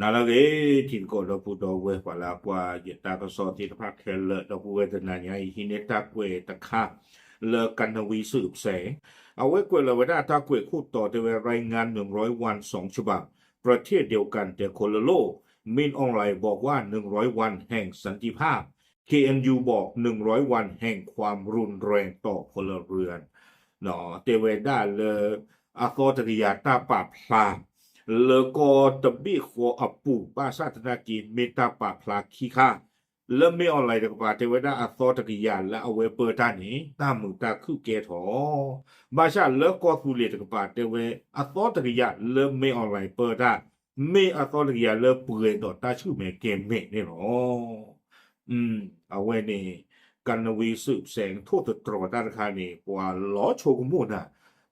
နၤလၢအဂ့ၤ ထံသကိးဒီပုၢ်ဒီဝဲၢ် ပှၤလၢအကွၢ်ယတၢ်ကစီၣ်သ့ၣ်တဖၣ်ခဲလၢာ် ဒီပုၢ်ဝဲၢ်တနၤညါအံၤ ဟံးန့ၢ်တၢ်ကွဲးတခါ လၢကနဝံၤဆူၣ်ပစဲး အဝဲကွဲးလီၤဝဲဒၣ်တၢ်ကွဲးခိၣ်တီတဲဝဲ รายงาน หนึ่งร้อยวัน สองฉบับ ประเทศเดียวกันแต่คนละโลก มินอองหลายบอกว่า หนึ่งร้อยวัน แห่งสันติภาพ เคเอ็นยู บอก หนึ่งร้อยวัน แห่งความรุนแรงต่อพลเรือน တဲဝဲဒၣ်လၢ အသီတကယၤတၢ်ပာ်ဖျါ လၢကီၢ်တဘ့ၣ်ဃီအပူၤ ဘၣ်ဆၣ်သနာ်က့ မ့ၢ်တၢ်ပာ်ဖျါခံခါ လၢမင်းအောင်လှိုင်တကပၤ တဲဝဲဒၣ်အသီတကယၤလၢအဝဲပၢတၢ်န့ၣ် တၢ်မုာ်တၢ်ခုၣ်ကဲထီၣ် ဘၣ်ဆၣ်လၢကီၢ်သူလ့ၤတကပၤ တဲဝဲအသီတကယၤလၢမင်းအောင်လှိုင်ပၢတၢ် မ့ၢ်အသီတကယၤလၢပှဲၤဒီးတၢ်ဆူၣ်မဲာ်ကဲၤမဲာ်န့ၣ်လီၤ. အဝဲန့ၣ် ကနဝံၤဆူၣ်ပစဲး ထိၣ်သတြီၤတၢ်တခါန့ၣ် ပှၤလီၤဆိကမိၣ်နၤ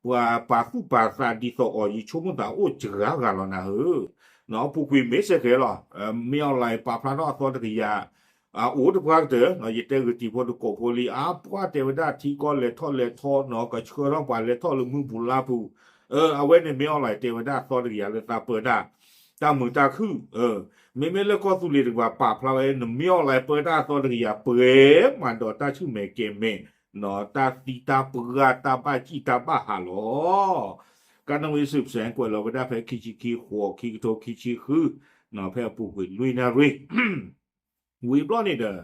ပှၤပာ်သူၣ်ပာ်သးဒ်သိးအီၤ ယဆိကမိၣ်သးအိၣ်စှၤဂၤလီၤနၤဧၢ, ပူၤကွံာ်မ့ၢ်စ့ၢ်ကီးလီၤ. မင်းအောင်လှိုင် ပာ်ဖျါထီၣ်အသီတကယၤ အအိၣ်တပှၢ်ကတၢၢ် ယတဲဂ့ၤတံၤဖိသကိးဖိလံ အါပှၢ်တဲဝဲဒၣ်ထံကီၢ်လဲၤထီၣ်လဲၤထီနီၤ ကဆှၢထီၣ်ပှၤလဲၤထီၣ်လၢမုၢ်ပူၤလါပူၤ, အဝဲန့ၣ် မင်းအောင်လှိုင် တဲဝဲဒၣ်အသီတကယၤလၢသးပၢတၢ် တၢ်မုာ်တၢ်ခုၣ်, မ့မ့ၢ်လၢကီၢ်သူလ့ၤတကပၤ ပာ်ဖျါဝဲ မင်းအောင်လှိုင် ပၢတၢ်အသီတကယၤပှဲၤမးဒီးတၢ်ဆူၣ်မဲာ်ကဲၤမဲာ်, တၢ်သံတၢ်ပှၢ်တၢ်ဘၣ်စံၣ်တၢ်ဘၣ်ဟးလီၤ. ကနဝံၤဆူၣ်ပစဲး ကွဲးလီၤဝဲဒၣ်ဖဲခံဆံခံ ဃိးခံကထိခံဆံဃု ဖဲအပူၤကွံာ်လွံၢ်နၣ်ရံၣ် ဝံၤဘျီန့ၣ်ဒီး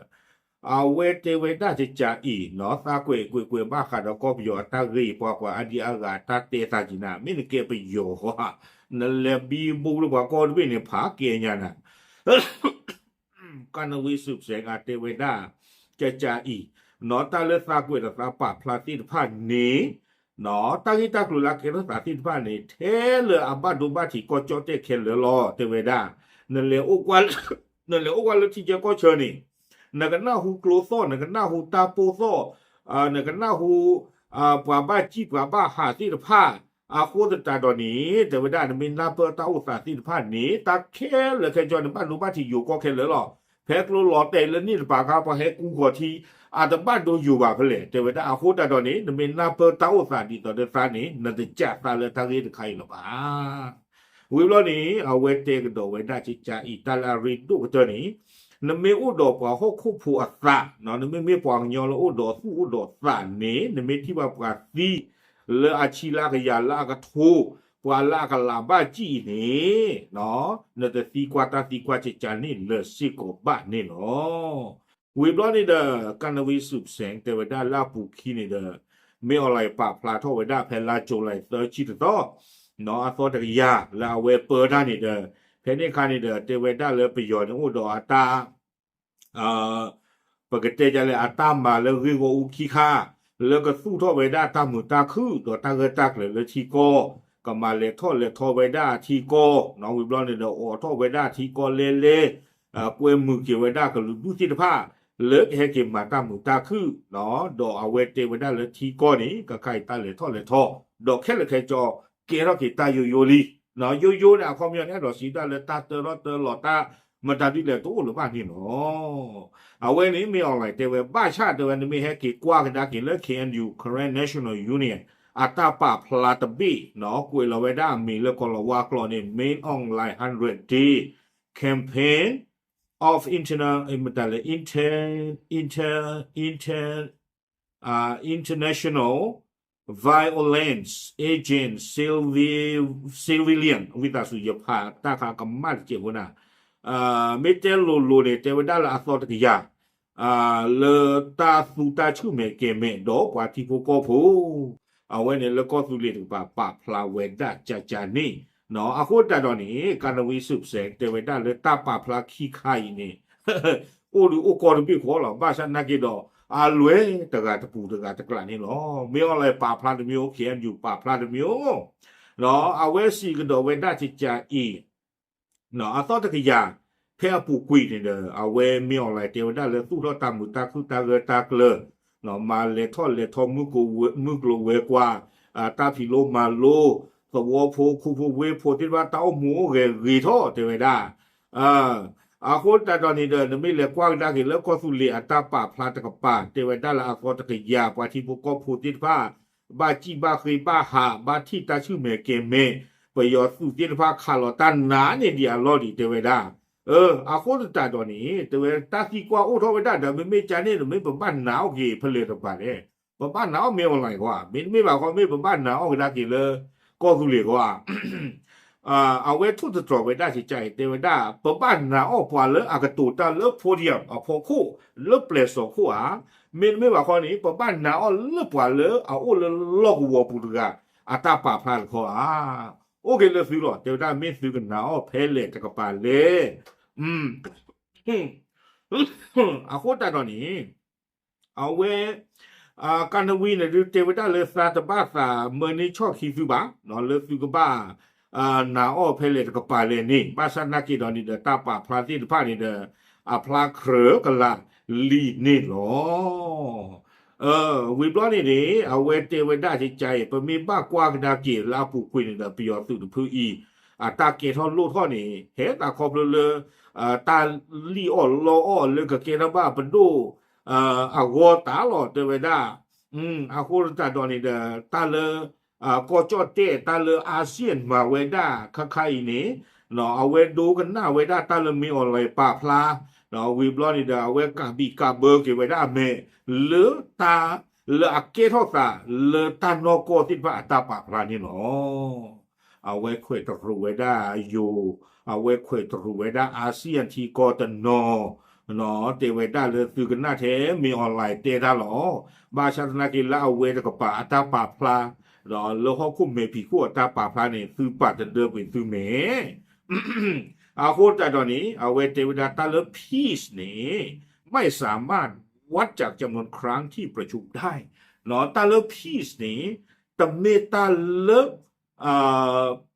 အဝဲတဲဝဲဒၣ်ကကးအံၤ သးကွဲးကွဲးကွဲးဘၣ်ဃးဒီးကီၢ်ပယီၤအတၢ်ဂ့ၢ် ပှၤကွၢ်အါဒံအါဂၤတၢ်တဲသးက့ၤနၤ မ့ၢ်နကဲပယီၤဃီ နလဲၤဘံဘူလၢပှၤကီၢ်တဘ့ၣ်န့ၣ် ဖးကဲညါနၤ ကနဝံၤဆူၣ်ပစဲး တဲဝဲဒၣ် ကကးအံၤ တၢ်လၢသးကွဲးဒီးသးပာ်ဖျါသ့ၣ်တဖၣ်န့ၣ် တၢ်ဂ့ၢ်တၢ်ကျိၤလၢအကဲထီၣ်သးသ့ၣ်တဖၣ်န့ၣ် ထဲလၢအဘၣ်ဒိဘၣ်ထံးကီၢ်ကၠီၣ်တဲၣ်ခဲလၢာ်လီၤ တဲဝဲဒၣ် နလဲၤအိၣ်ကွၢ်လၢ နလဲၤအိၣ်ကွၢ်လၢထံဆၢကီၢ်ဆၢန့ၣ် နကနၢ်ဟူကျိသီၣ် နကနၢ်ဟူတၢ်ပိၢ်သီၣ် နကနၢ်ဟူ ပှၤဘၣ်စံၣ်ပှၤဘၣ်ဟးသ့ၣ်တဖၣ် အဃိသတးဒီးန့ၣ် တဲဝဲဒၣ် နမ့ၢ်နၢ်ပၢၢ်တၢ်အိၣ်သးသ့ၣ်တဖၣ်န့ၣ် တၢ်ခဲလၢာ်ခဲဆ့န့ၣ် ဘၣ်ဒိဘၣ်ထံးယိၤကီၢ်ခဲလၢာ်လီၤ. ဖဲကျိလီၤတဲာ်လၢန့ၣ်တပၤခါ ပှၤဟဲကူဃီၤထံ အတဘၣ်ဒိယိၤဘၣ်ဖဲလဲၣ် တဲဝဲဒၣ် အဃိသတးဒီးန့ၣ် နမ့ၢ်နၢ်ပၢၢ်တၢ်အိၣ်သးဒ်သိးဒီးသးန့ၣ် နတကးသးလၢတၢ်ဂ့ၢ်တခါအံၤလၢၤဘၣ် ဝံၤဘျီန့ၣ် အဝဲတဲကဒီးဝဲဒၣ်ကကးအံၤ တၢ်လၢအရ့ဒိၣ်ကတၢၢ်န့ၣ် နမ့ၢ်အိၣ်ဒီးပှၤဟီၣ်ခိၣ်ဖိအသး နမ့မ့ၢ်ပှၤကညီလၢအိၣ်ဒီးသူၣ်အိၣ်ဒီးသးန့ၣ် နမ့ၢ်ထံၣ်ဘၣ်ပှၤသံ လၢအဆံလၢအကယၤလၢအကထိ ပှၤလၢအကလးဘၣ်စံၣ်အံၤန့ၣ် နတသံကွၢ်တၢ်သံကွၢ်ကကးန့ၣ်လၢၤစ့ၢ်ကီးဘၣ်န့ၣ်လီၤ. ဝံၤဘျီန့ၣ်ဒီး ကနဝံၤဆူၣ်ပစဲး တဲဝဲဒၣ်လၢအပူၤခံန့ၣ်ဒီး မင်းအောင်လှိုင် ပာ်ဖျါထီၣ်ဝဲဒၣ်ဖဲလါကၠူၤလံ သၢဆံတသီ အသီတကယၤလၢအဝဲပၢတၢ်န့ၣ်ဒီး ဖဲန့ၣ်အခါန့ၣ်ဒီး တဲဝဲဒၣ်လၢပယီၤန့ၣ်အိၣ်ဒီးအတၢ် ပကတဲဒ်လဲၣ် အတၢ်မၤလၢဂ့ၢ်ဂီၢ်အူခံခါ လၢကသူၣ်ထီၣ်ဝဲဒၣ်တၢ်မုာ်တၢ်ခုၣ်ဒီးတၢ်ဂၢၢ်တၢ်ကျၢၤလၢထံကီၢ် ကမၤလဲၤထီၣ်လဲၤထီဝဲဒၣ်ထံကီၢ် ဝံၤဘျီန့ၣ်ဒီး အိးထီၣ်ဝဲဒၣ်ထံကီၢ်လဲလဲ ကွဲမုာ်က့ၤဝဲဒၣ်ကလုာ်ဒူၣ်သ့ၣ်တဖၣ် လၢကဟဲက့ၤမၤတၢ်မုာ်တၢ်ခုၣ် ဒီးအဝဲတဲဝဲဒၣ်လၢထံကီၢ်န့ၣ် ကခါအံၤတၢ်လဲၤထီၣ်လဲၤထီ ဒီးခဲလၢာ်ခဲဆ့ ကဲထီၣ်က့ၤတၢ်ယိယိလံ ယိယိန့ၣ် အခီပညီန့ၣ် အဲၣ်ဒိးစံးဒၣ်လၢတၢ်တၢထီၣ်တၢလီၤတၢ် မတၤဒ်လဲၣ်တအိၣ်လၢၤဘၣ်န့ၣ်လီၤ. အဝဲန့ၣ် မင်းအောင်လှိုင် တဲဝဲ ဘၣ်ဆၣ်တဲဝဲ နမ့ၢ်ဟဲက့ၤကွၢ်ကဒါက့ၤလၢ K N U Karen National Union အတၢ်ပာ်ဖျါတဘ့ၣ် ကွဲးလီၤဝဲဒၣ်အမံၤလၢကီၢ်လီၤဝါကျိာ်န့ၣ် Min Aung Hlaing hundred day campaign of internal မတၤလဲၣ် inter inter inter international violence against civilian ဝံသးစူၤယဖးတၢ်ခါကမၣ်တစဲးဖိနၤ မ့ၢ်တဲလိၤလိၤန့ၣ် တဲဝဲဒၣ်လၢအသီတကယၤ လၢတၢ်သူတၢ်ဆူၣ်မဲာ်ကဲၤမဲာ်ဒီးပှၤထံဖိကီၢ်ဖိ အဝဲန့ၣ်လၢကီၢ်သူလ့ၤတကပၤပာ်ဖျါဝဲဒၣ်ကကန့ၣ် အဃိသတးဒီးန့ၣ် ကနဝံဆူၣ်စဲး တဲဝဲဒၣ်လၢတၢ်ပာ်ဖျါခံခါအံၤန့ၣ် အိၣ်ဒုးအိၣ်ကီၢ်တဘ့ၣ်ဃီလီၤ. ဘၣ်ဆၣ်နာ်က့ဒီး အလွဲတဂၤတပူၤတဂၤတကျးန့ၣ်လီၤ. မင်းအောင်လှိုင် ပာ်ဖျါတစ်မျိုး K N U ပာ်ဖျါတစ်မျိုး အဝဲစံးကဒီးဝဲဒၣ်ကကးအံၤ အသီတကယၤ ဖဲအပူၤကွံာ်န့ၣ်ဒီး အဝဲမင်းအောင်လှိုင် တဲဝဲဒၣ်လၢသူၣ်ထီၣ်တၢ်မုာ်တၢ်ခုၣ်တၢ်ဂၢၢ်တၢ်ကျၢၤ မၤလဲၤထီၣ်လဲၤထီ မုၢ်ကျိၤဝဲၤကွာ် တၢ်ဖံးလိမၤလိ သဝီဖိ ခူဖိဝ့ၢ်ဖိသ့ၣ်တဖၣ် တၢ်အိၣ်မူအိၣ်ဂဲၤဂ့ၤထီၣ် တဲဝဲဒၣ် အဃိသတးဒီးန့ၣ်ဒီး နမ့ၢ်လဲၤကွၢ်ကဒါက့ၤလၢကီၢ်သူလ့ၤအတၢ်ပာ်ဖျါတကပၤ တဲဝဲဒၣ်လၢအသီတကယၤ ပှၤထံဖိကီၢ်ဖိသ့ၣ်တဖၣ် ဘၣ်စံၣ်ဘၣ်ဃ့ဘၣ်ဟး ဘၣ်ထံၣ်တၢ်ဆူၣ်မဲာ်ကဲၤမဲာ် ပယီၤသုးသ့ၣ်တဖၣ်ခးလီၤတၢ်နးန့ၢ်ဒံးအလီၢ်ဒံး တဲဝဲဒၣ်. အဃိသတးဒီးန့ၣ် တဲဝဲတၢ်သံကွၢ်အိၣ်ထီၣ်ဝဲဒၣ်ဒီး မ့မ့ၢ်ကန့ၣ်ဒီး မ့ၢ်ပဘၣ်နာ်အီၤက့ၤဖဲလဲၣ်တကပၤလဲၣ်. ပဘၣ်နာ်အီၤမ့ၢ်အီၤလၢၤကီးဧါ, မ့တမ့ၢ်ဘၣ်ဃီ မ့ၢ်ပဘၣ်နာ်အီၤကဒါက့ၤလၢ ကီၢ်သူလ့ၤကီးဧါ. အဝဲထိၣ်သတြီၤဝဲဒၣ်ကကါအံၤ တဲဝဲဒၣ် ပဘၣ်နာ်အီၤပှၤလၢအကတိၤတၢ်လၢ podium အဖီခိၣ် လၢပျဲၤစီၤခိၣ်ဧါ, မ့တမ့ၢ်ဘၣ်ဃီန့ၣ် ပဘၣ်နာ်အီၤလၢပှၤလၢအအိၣ်လၢလီၢ်ကဝီၤပူၤတဂၤ အတၢ်ပာ်ဖျါတခီဧါ. အိၣ်က့ၤလၢသုလီၤ တဲဝဲဒၣ် မ့ၢ်သုကနာ်အီၤဖဲလဲၣ်တကပၤလဲၣ်. အဃိသတးဒီးန့ၣ် အဝဲ ကနဝံၤန့ၣ်ဒုး တဲဝဲဒၣ်လၢသးတဘၣ်သးမၢန့ၢ်ဆီၣ်ခံသုဘၣ် လၢသုကဘၣ် နာ်အီၤဖဲလဲၣ်တကပၤလဲၣ်န့ၣ် ဘၣ်ဆၣ်သနာ်က့ဒီးန့ၣ်ဒီး တၢ်ပာ်ဖျါသ့ၣ်တဖၣ်န့ၣ်ဒီး အဖျါကြၢးကလာ်လံန့ၣ်လီၤ. ဝံၤဘျီန့ၣ်န့ၣ် အဝဲတဲဝဲဒၣ်ကကါအံၤ ပမ့ၢ်ဘၣ်ကွၢ်ကဒါက့ၤလၢအပူၤကွံာ်န့ၣ်ဒီး ပယီၤသုးတဖုအံၤ အတၢ်ကဲထီၣ်လိၣ်ထီၣ်န့ၣ် ဟဲသးခီဖျိလၢ တၢ်လံၣ်အီၣ်လီအီၣ်လၢကကဲထီၣ်ဘၣ်ပဒိၣ် အဂီၢ်တၢ်လီၤ တဲဝဲဒၣ်. အဃိသတးဒီးန့ၣ်ဒီး တၢ်လၢ ကီၢ်ကၠီၣ်တဲၣ် တၢ်လၢ ASEAN မၤဝဲဒၣ်ခါခါအံၤန့ၣ် အဝဲဒိကနၣ်ဝဲဒၣ်တၢ်လၢမ့ၢ်အီၤလဲၤပာ်ဖျါ ဝံၤဘျီန့ၣ်ဒီး အဝဲကးဘံၣ်ကးဘၢက့ၤဝဲဒၣ်အမဲာ် လၢတၢ်လၢအကဲထီၣ်သးလၢတၢ်နီၢ်ကီၢ်သ့ၣ်တဖၣ်အတၢ်ပာ်ဖျါန့ၣ်လီၤ. အဝဲခွဲးတရူးဝဲဒၣ်ယိၤ, အဝဲခွဲးတရူးဝဲဒၣ် ASEAN ထံကီၢ်တနီၤ, တဲဝဲဒၣ်လၢသုကနၣ်ထဲမ့ၢ်အီၤလဲၤတဲတၢ်လီၤ. ဘၣ်ဆၣ်သနာ်က့လၢအဝဲတကပၤအတၢ်ပာ်ဖျါ ဒီးလၢဟီၣ်ခိၣ်မဲာ်ဖံးခိၣ်အတၢ်ပာ်ဖျါန့ၣ် သုပာ်တဒၢကွံာ်သုမဲာ် အဃိသတးဒီးန့ၣ် အဝဲတဲဝဲဒၣ်တၢ်လၢ peace န့ၣ် ไม่สามารถวัดจากจำนวนครั้งที่ประชุมได้ တၢ်လၢ peace န့ၣ် တမ့ၢ်တၢ်လၢ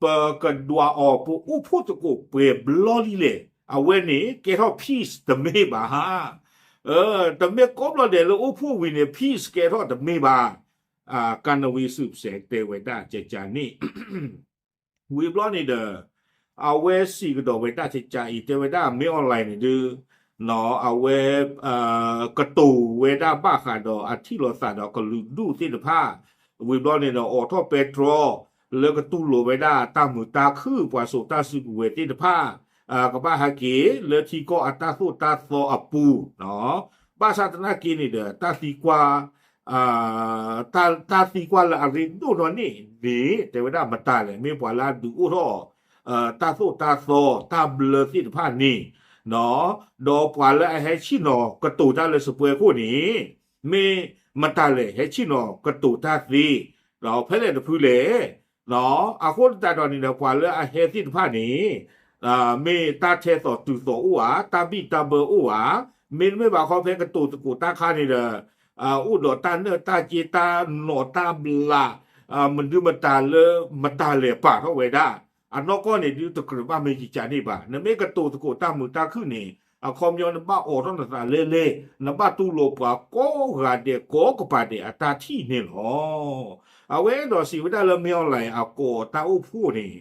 ပကဒွးအီၤပအိၣ်ဖှိၣ်သကိးပှဲၤဘျီလံလဲၣ်. အဝဲန့ၣ် ကဲထီၣ် peace တမ့ၢ်ဘၣ်. တမ့ၢ်ကိးဘျီဒဲးလၢအိၣ်ဖှိၣ်ဝံၤန့ၣ် peace ကဲထီၣ်တမ့ၢ်ဘၣ်. ကနဝံၤစံးပစဲးတဲဝဲဒၣ်ကကန့ၣ် ဝံၤဘျီန့ၣ်ဒီး အဝဲစံးကဒီးဝဲဒၣ်ကကအံၤ တဲဝဲဒၣ်မ့ၢ်အီၤလဲၤန့ၣ်ဒုး အဝဲ ကတိၤဝဲဒၣ်ဘၣ်ဃးဒီးအထံၣ်လိာ်သးဒီးကလုာ်ဒူၣ်သ့ၣ်တဖၣ် ဝံၤဘျီန့ၣ်ဒီး အိးထီၣ်ပဲတြီ လၢကတူၢ်လိာ်ဝဲဒၣ်တၢ်မုာ်တၢ်ခုၣ် ပှၤစိာ်တၢ်စုကဝဲၤသ့ၣ်တဖၣ် ကဘၣ်ဟဲက့ၤလၢထံကီၢ်အတၢ်သိၣ်တၢ်သီအပူၤ ဘၣ်ဆၣ်သနာ်က့န့ၣ်ဒီး တၢ်သံကွၢ် တၢ်သံကွၢ်လၢအရ့ဒိၣ်နီၢ်န့ၣ်န့ၣ် တဲဝဲဒၣ်မတၤလဲၣ် မ့ၢ်ပှၤလၢအဒုးအိၣ်ထီၣ် တၢ်သိၣ်တၢ်သီ တၢ်ဘျၢသ့ၣ်တဖၣ်န့ၣ် ဒီးပှၤလၢအဟဲဆ့ၣ်နီၤကတိၤတၢ်လၢစပွဲခိၣ်န့ၣ် မ့ၢ်မတၤလဲၣ် ဟဲဆ့ၣ်နီၤကတိၤတၢ်သ့ ဒီးဖဲလဲၣ်တဖုလဲၣ် အဃိသတးဒီးန့ၣ်ဒီး ပှၤလၢအဟဲသ့ၣ်တဖၣ်န့ၣ် မ့ၢ်တၢ်ထဲသိးတုၤသိးအိၣ်ဧါ, တၢ်ဘံၣ်တၢ်ဘၢအိၣ်ဧါ, မ့တမ့ၢ်ဘၣ်ခီဖဲကတိၤသကိးတၢ်ခါန့ၣ်ဒီး အိၣ်ဒီးတၢ်နၢၣ်တၢ်က့တၢ်နီၣ်တၢ်ဘျး မနုၤမတၤလၢမတၤလဲၣ်ပာ်ထီၣ်ဝဲဒၣ် အနီၢ်ကီၢ်န့ၣ်ဒုးတကြၢးဘၣ်မ့ၢ်ကကန့ၣ်ဘၣ်. နမ့ၢ်ကတိၤသကိးတၢ်မုာ်တၢ်ခုၣ်န့ၣ် အခီပညီနဘၣ်အိးထီၣ်နသးလဲလဲ, နဘၣ်တူၢ်လိာ်ပှၤကိးဂၤဒဲးကိးကပၤဒဲးအတၢ်ထံၣ်န့ၣ်လီၤ. အဝဲအဲၣ်ဒိးစံးဝဲဒၣ်လၢမ့ၢ်အီၤလဲၤအကိးတၢ်အိၣ်ဖှိၣ်န့ၣ်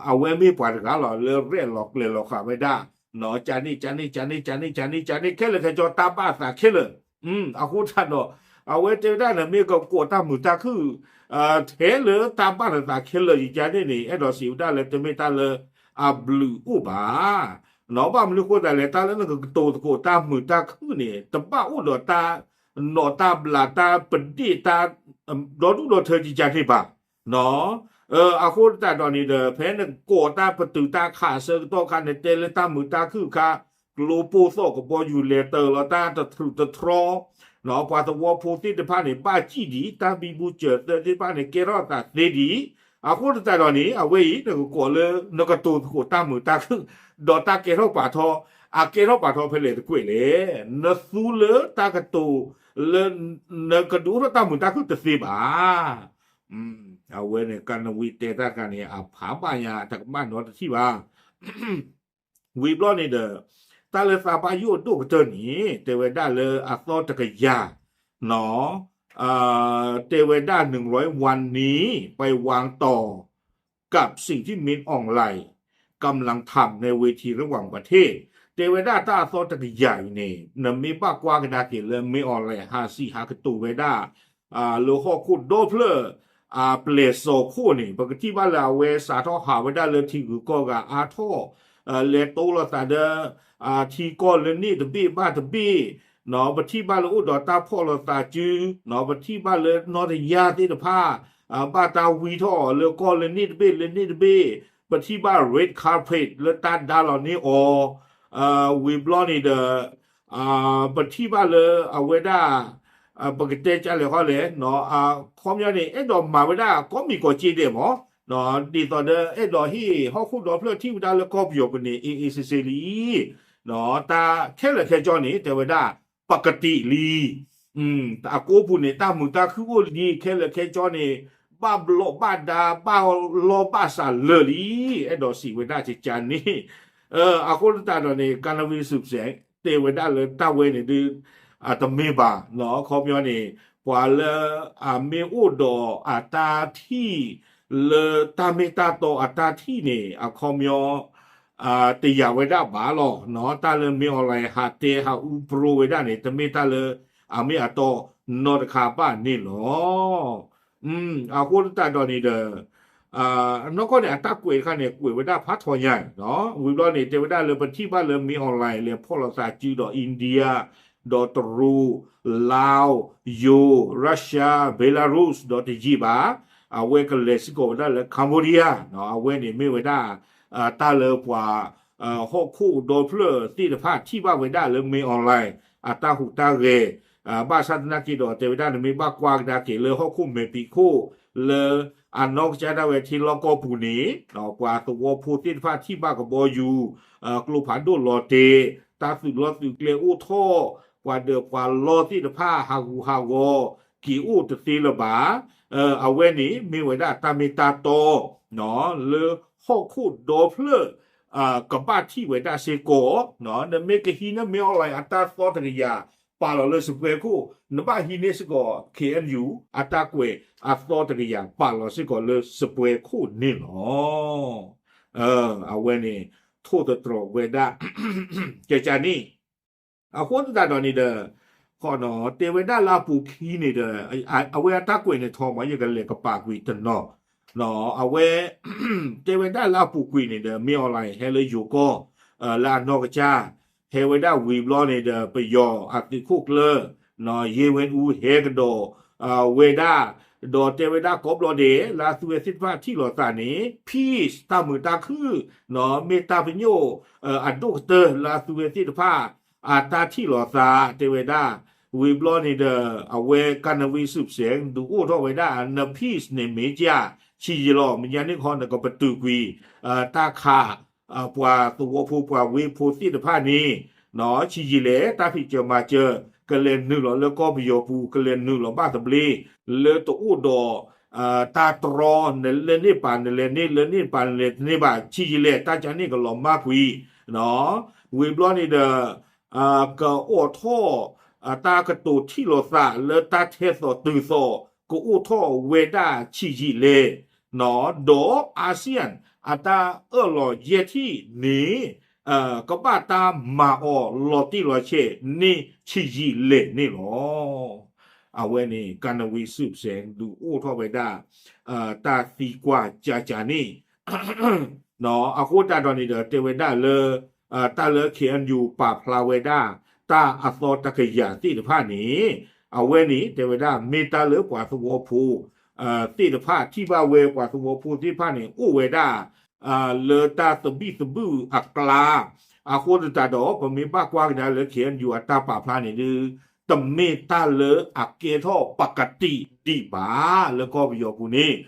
အဝဲမ့ၢ်ပှၤတဂၤလီၤ လၢရဲၣ်လီၤကျဲၤလီၤဃာ်ဝဲဒၣ် ကန့ၣ် ကန့ၣ် ကန့ၣ် ကန့ၣ် ကန့ၣ် ကန့ၣ် ခဲလၢာ်ခဲဆ့တၢ်ဘၣ်သးခဲလၢာ် အဃိသတးဒီး အဝဲတဲဝဲဒၣ်န့ၣ် မ့ၢ်ကကိးတၢ်မုာ်တၢ်ခုၣ် ထဲလၢတၢ်ဘၣ်နသးခဲလၢာ်ယကန့ၣ်န့ၣ် အဲၣ်ဒိးစံးဝဲဒၣ်လၢတမ့ၢ်တၢ်လၢအဘျုးအိၣ်ဘၣ်. ဘၣ်မနုၤဃိသတးလဲၣ် တၢ်လၢနကကတိၤသကိးတၢ်မုာ်တၢ်ခုၣ်န့ၣ် တဘၣ်အိၣ်ဒီးတၢ်နီၣ်တၢ်ဘျးတၢ်ပဒ့ၣ်တၢ် ဒီဒူၣ်ဒီထၢယကန့ၣ်ဘၣ်. အဃိသတးဒီးန့ၣ်ဒီး ဖဲနကိးတၢ်ပတုာ်တၢ်ခးအဆၢကတီၢ်ခါ နတဲလၢတၢ်မုာ်တၢ်ခုၣ်ခါ ကျိပိၢ်သီၣ်ကဘီယူၤလဲၤတၢ်လီၤတၢ်တထြူးတထြီ ပှၤသဝီဖိသ့ၣ်တဖၣ်န့ၣ် ဘၣ်စံၣ်ဒံး တၢ်ဘံဘူစၢၤသၢသ့ၣ်တဖၣ်န့ၣ် ကဲထီၣ်သးသ့ဒံး. အဃိသတးဒီးန့ၣ် အဝဲအံၤ နကကိးလၢ နကတိၤသကိးတၢ်မုာ်တၢ်ခုၣ် ဒီးတၢ်ကဲထီၣ်ပာ်ထီ အကဲထီၣ်ပာ်ထီဖဲလဲၣ်တကွဲးလဲၣ်. နသူလၢတၢ်ကတိၤလၢ နကဒုးအိၣ်ထီၣ်တၢ်မုာ်တၢ်ခုၣ်တသ့ဘၣ်. အဝဲန့ၣ် ကနဝံၤတဲတၢ်တခါန့ၣ် အဖးဘၣ်ညါ တကဘၣ်နီတထံၣ်ဘၣ်. ဝံၤဘျီန့ၣ်ဒီး တၢ်လၢသးဘၣ်ယိၣ်ဒိၣ်ကတၢၢ်န့ၣ် တဲဝဲဒၣ်လၢအသီတကယၤ တဲဝဲဒၣ် หนึ่งร้อยวันนี้ ไปวางต่อ กับสิ่งที่มินอองไลกำลังทำในเวทีระหว่างประเทศ တဲဝဲဒၣ်တၢ်အသီတကယၤအံၤန့ၣ် နမ့ၢ်ဘၣ်ကွၢ်ကဒါက့ၤလၢမ့ၢ်အီၤလဲၣ် ဟးစံးဟးကတိၤဝဲဒၣ် လၢဟီၣ်ခိၣ်ဒီဖျၢၣ် ပျဲၢ်စီၣ်ခိၣ်န့ၣ် ပကထံၣ်ဘၣ်လၢအဝဲစးထီၣ်ဟးဝဲဒၣ်လၢထံဂုၤကီၢ်ဂၤအါထီၣ် လဲၤတိလိာ်သးဒီး ထံကီၢ်လၢန့ၣ်တဘ့ၣ်ဘၣ်တဘ့ၣ် ပထံၣ်ဘၣ်လၢအိၣ်ဒီးတၢ်ဖီၣ်လိာ်သးစု ပထံၣ်ဘၣ်လၢနီၢ်တယၢ်သ့ၣ်တဖၣ် ဘၣ်တၢ်ဝံထီၣ်အီၤလၢကီၢ်လၢန့ၣ်တဘ့ၣ်လၢန့ၣ်တဘ့ၣ် ပထံၣ်ဘၣ် red carpet လၢတၢ်ဒါလီၤန့ၢ်အီၤ ဝံၤဘျီန့ၣ်ဒီး ပထံၣ်ဘၣ်လၢအဝဲဒၣ် ပကတဲကလဲၣ်ဃီလဲၣ် အခီပညီန့ၣ် အဲၣ်ဒိးမၤဝဲဒၣ်ကိးမံၤကိးက့ဒဲးမး ဒ်သိးဒီးအဲၣ်ဒိးဟ့ၣ်ဟီၣ်ခိၣ်ဒီဖျၢၣ်ထံၣ်ဝဲဒၣ်လၢကီၢ်ပယီၤပူၤန့ၣ် အ့ၣ်အ့ၣ်စ့စ့လံ တၢ်ခဲလၢာ်ခဲဆ့န့ၣ် တဲဝဲဒၣ် ပကတံာ်လံ အကိပူၤန့ၣ် တၢ်မုာ်တၢ်ခုၣ်အိၣ်လံ ခဲလၢာ်ခဲဆ့န့ၣ် ဘၣ်ဘျီးဘၣ်ဒါ ဘၣ်လီၢ်ဘၣ်စးလၢာ်လံ အဲၣ်ဒိးစံးဝဲဒၣ်ကကန့ၣ် အဃိသတးဒီးန့ၣ် ကၤနဝံစူးစဲး တဲဝဲဒၣ်လၢတၢ်ဝဲန့ၣ်ဒုး တမ့ၢ်ဘၣ် အခီပညီန့ၣ် ပှၤလၢအမ့ၢ်အိၣ်ဒီးအတၢ်ထံၣ် လၢတၢ်မ့ၢ်တၢ်တီအတၢ်ထံၣ်န့ၣ် အခီပညီ တယာ်ဝဲဒၣ်ဘၣ်လီၤ. တၢ်လၢမင်းအောင်လှိုင် ဟးတဲဟးအူပြိဝဲဒၣ်န့ၣ် တမ့ၢ်တၢ်လၢအမ့ၢ်အတီနီတခါဘၣ်န့ၣ်လီၤ. အဃိသတးဒီးန့ၣ်ဒီး နီၢ်ကီၢ်န့ၣ် အတၢ်ကွဲးတခါန့ၣ် ကွဲးဝဲဒၣ်ဖးထီညါ ဝံၤဘျီန့ၣ် တဲဝဲဒၣ်လၢပထံၣ်ဘၣ်လၢ မင်းအောင်လှိုင် လဲၤဖီၣ်လိာ်သးစုဒီး India ဒီးတရူး, Laos, ယိၤ, Russia, Belarus ဒီးတယံာ်ဘၣ် အဝဲကလဲၤစ့ၢ်ကီးဝဲဒၣ်လၢ Cambodia အဝဲန့ၣ်မ့ၢ်ဝဲဒၣ် တၢ်လၢပှၤ ဟီၣ်ခိၣ်ဒီဖျၢၣ်သ့ၣ်တဖၣ်ထံၣ်ဘၣ်ဝဲဒၣ်လၢ မင်းအောင်လှိုင် အတၢ်ဟူးတၢ်ဂဲၤ ဘၣ်ဆၣ်သနာ်က့ဒီး တဲဝဲဒၣ်နမ့ၢ်ဘၣ်ကွၢ်ကဒါက့ၤလၢဟီၣ်ခိၣ်မဲာ်ဖံးခိၣ် လၢအနီၢ်ကစၢ်ဒၣ်ဝဲထံလီၢ်ကီၢ်ပူၤန့ၣ် ပှၤသဝီဖိသ့ၣ်တဖၣ်ထံၣ်ဘၣ်ကဘီယူၤ ကျိဖးဒိၣ်လီၤတဲာ် တၢ်သုးလီၢ်သုးကျဲအိၣ်ထီၣ် ပှၤဒၢးပှၤလီသ့ၣ်တဖၣ်ဟးဂူာ်ဟးဂီၤ က့ၤအိၣ်တသ့လၢၤဘၣ်. အဝဲန့ၣ်မ့ၢ်ဝဲဒၣ်တၢ်မ့ၢ်တၢ်တီ လၢဟီၣ်ခိၣ်ဒီဖျၢၣ် ကဘၣ်ထံၣ်ဝဲဒၣ်စ့ၢ်ကီး နမ့ၢ်ကဟံးန့ၢ် မင်းအောင်လှိုင် အတၢ်သီတကယၤ ပာ်လီၤလၢစပွဲခိၣ် နဘၣ်ဟံးန့ၢ်စ့ၢ်ကီး ခ့ၣ်အဲၣ်ယူၣ် အတၢ်ကွဲးအသီတကယၤ ပာ်လီၤစ့ၢ်ကီးလၢစပွဲခိၣ်န့ၣ်လီၤ. အဝဲန့ၣ် ထိၣ်သတြီၤဝဲဒၣ် ကကန့ၣ် အဃိသတးဒီးန့ၣ်ဒီး တဲဝဲဒၣ်လၢအပူၤခံန့ၣ်ဒီး အဝဲအတၢ်ကွဲးန့ၣ်ထီမး ယကလဲၤကပာ်ကွံာ်တနီၤ အဝဲ တဲဝဲဒၣ်လၢအပူၤကွံာ်န့ၣ်ဒီး မင်းအောင်လှိုင် ဟဲလၢယိၤကီၢ် လၢအနီၢ်ကစၢ် ဟဲဝဲဒၣ်ဝံၤဘျီန့ၣ်ဒီး ပယီၤအသုးခိၣ်ကျၢၢ် ယ့ဝဲအူဟဲကဒီး ဝဲဒၣ် ဒီးတဲဝဲဒၣ်ကိးဘျီဒဲး လၢအသုဝဲသ့ၣ်တဖၣ်ထံၣ်လိာ်သးန့ၣ် peace တၢ်မုာ်တၢ်ခုၣ် မ့ၢ်တၢ်ပညိၣ် အဒိၣ်ကတၢၢ်လၢအသုဝဲသ့ၣ်တဖၣ် အတၢ်ထံၣ်လိာ်သး တဲဝဲဒၣ် ဝံၤဘျီန့ၣ်ဒီး အဝဲကၤနဝံစူးစဲး ဒုးအိၣ်ထီၣ်ဝဲဒၣ် န peace န့ၣ်မ့ၢ်က ဆံးယံာ်လီၤ မ့ၢ်ညါန့ၣ်ခီ နကပတုာ်ကွံာ် တၢ်ခး ပှၤသဝီဖိပှၤဝ့ၢ်ဖိသ့ၣ်တဖၣ်န့ၣ် ဆံးယံာ်လဲၣ် တၢ်ဖံးစၢၤမၤစၢၤ ကလဲၤနုာ်လီၤလၢကီၢ်ပယီၤပူၤ ကလဲၤနုာ်လီၤဘၣ်သဘျ့ လၢတအိၣ်ဒီး တၢ်တြီ နလဲၤန့ၢ်ပာ် နလဲၤန့ၢ် လဲၤန့ၢ်ပာ် နလဲၤတန့ၢ်ဘၣ် ဆံးယံာ်လဲၣ် တၢ်ကန့ၣ်ကလီၤမၢ်ကွံာ် ဝံၤဘျီန့ၣ်ဒီး ကအိးထီၣ် တၢ်ကတိၤထံၣ်လိာ်သးလၢတၢ်ထဲသိးတုၤသိး ကအိၣ်ထီၣ်ဝဲဒၣ်ဆံးယံာ်လဲၣ် ဒီး ASEAN အတၢ်အၢၣ်လီၤယဲၢ်ထံၣ်န့ၣ် ကဘၣ်တၢ်မၤအီၤလီၤတံၢ်လီၤဆဲးန့ၣ်ဆံးယံာ်လဲၣ်န့ၣ်လီၤ. အဝဲန့ၣ် ကၤနဝံစူးစဲး ဒုးအိၣ်ထီၣ်ဝဲဒၣ် တၢ်သံကွၢ်ကကန့ၣ် အဃိသတးဒီးန့ၣ်ဒီး တဲဝဲဒၣ်လၢ တၢ်လၢ ခ့ၣ်အဲၣ်ယူၣ် ပာ်ဖျါဝဲဒၣ် တၢ်အသီတကယၤသ့ၣ်တဖၣ်န့ၣ် အဝဲန့ၣ် တဲဝဲဒၣ် မ့ၢ်တၢ်လၢပှၤသဝီဖိ သ့ၣ်တဖၣ်ထံၣ်ဘၣ်ဝဲ ပှၤသဝီဖိသ့ၣ်တဖၣ်န့ၣ် အိၣ်ဝဲဒၣ် လၢတၢ်သဘံၣ်သဘုၣ်အကျါ အဃိသတးဒီး ပမ့ၢ်ဘၣ်ကွၢ်ကဒါလၢ ခ့ၣ်အဲၣ်ယူၣ် အတၢ်ပာ်ဖျါန့ၣ်ဒုး တမ့ၢ်တၢ်လၢအကဲထီၣ်ပကတံာ်ဒံးဘၣ် လၢကီၢ်ပယီၤပူၤန့ၣ်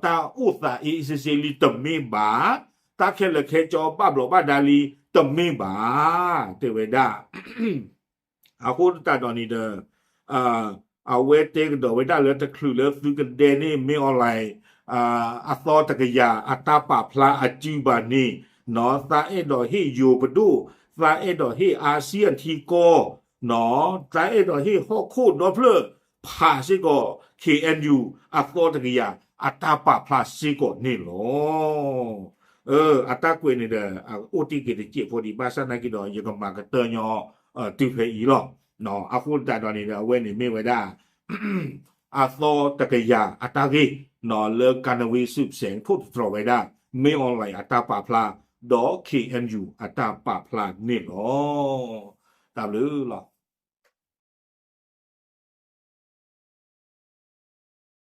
တၢ်အိၣ်သးအ့ၣ်အ့ၣ်စ့စ့လံတမ့ၢ်ဘၣ် တၢ်ခဲလၢာ်ခဲဆ့ဘၣ်ဘျီးဘၣ်ဒါလံတမ့ၢ်ဘၣ် တဲဝဲဒၣ် အဃိသတးဒီးန့ၣ်ဒီး အဝဲတဲကဒီးဝဲဒၣ်လၢတချုးလၢသုကဒဲန့ၢ် မင်းအောင်လှိုင် အသီတကယၤအတၢ်ပာ်ဖျါအစုဘၣ်န့ၣ် သးအဲၣ်ဒိးဟ့ၣ်ယိၤပဒိၣ် သးအဲၣ်ဒိးဟ့ၣ် ASEAN ထံကီၢ် သးအဲၣ်ဒိးဟ့ၣ်ဟီၣ်ခိၣ်ဒီဖျၢၣ် ဖးစ့ၢ်ကီး ခ့ၣ်အဲၣ်ယူၣ် အသီတကယၤ အတၢ်ပာ်ဖျါစ့ၢ်ကီးန့ၣ်လီၤ. အတၢ်ကွဲးန့ၣ်ဒီး အိၣ်တ့ၢ်က့ၤတစဲးဖိဒံး ဘၣ်ဆၣ်သနာ်က့ဒီး ယကမၤကတၢၢ်ညီ တုၤဖဲအံၤလီၤ. အဃိသတးဒီးန့ၣ်ဒီး အဝဲန့ၣ်မ့ၢ်ဝဲဒၣ် အသီတကယၤအတၢ်ဂ့ၢ် လၢကၤနဝ့စုပစဲးဖိတတြီၤဝဲဒၣ် မင်းအောင်လှိုင် အတၢ်ပာ်ဖျါ ဒီး ခ့ၣ်အဲၣ်ယူၣ် အတၢ်ပာ်ဖျါန့ၣ်လီၤ. တၢ်ဘျုးလီၤ.